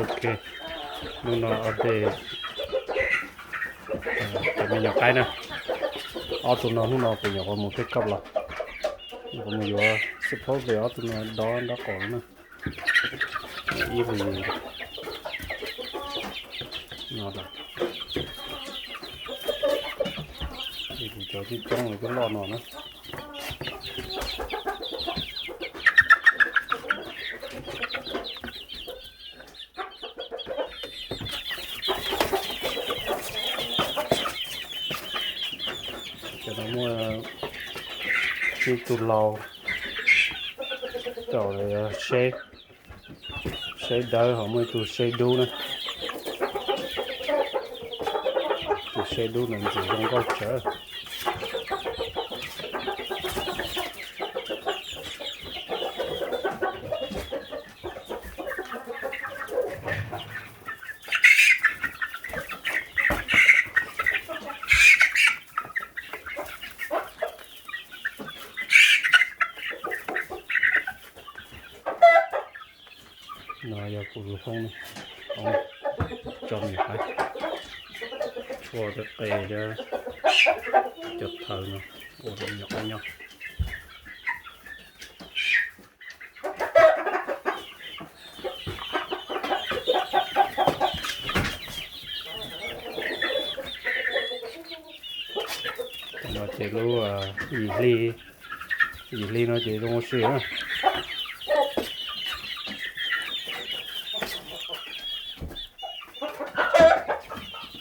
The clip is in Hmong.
Ok, hnub no update cov me nyuam qaib na. Ob tug no hnub no kuv nyuam qhuav mus pick up los, nyuam qhuav mus yuav, suppose ob tug no dob nraub qaum na. Ib hlus no lawm, ib hlus cov coob coob li twb loj no na. Cov no muaj ib tug laus rau seb, seb dawb, ho muaj ib tug seb dub na. Tus seb dub no ntxim zoo nkauj tsawv. No yog kuv tus hoob, hoob tso me nyuam qaib, tshuaj thiab qe thiab cov thawv no ua rau me nyuam qaib nyob. No ces lub yim hli, yim hli no ces zoo ua si na.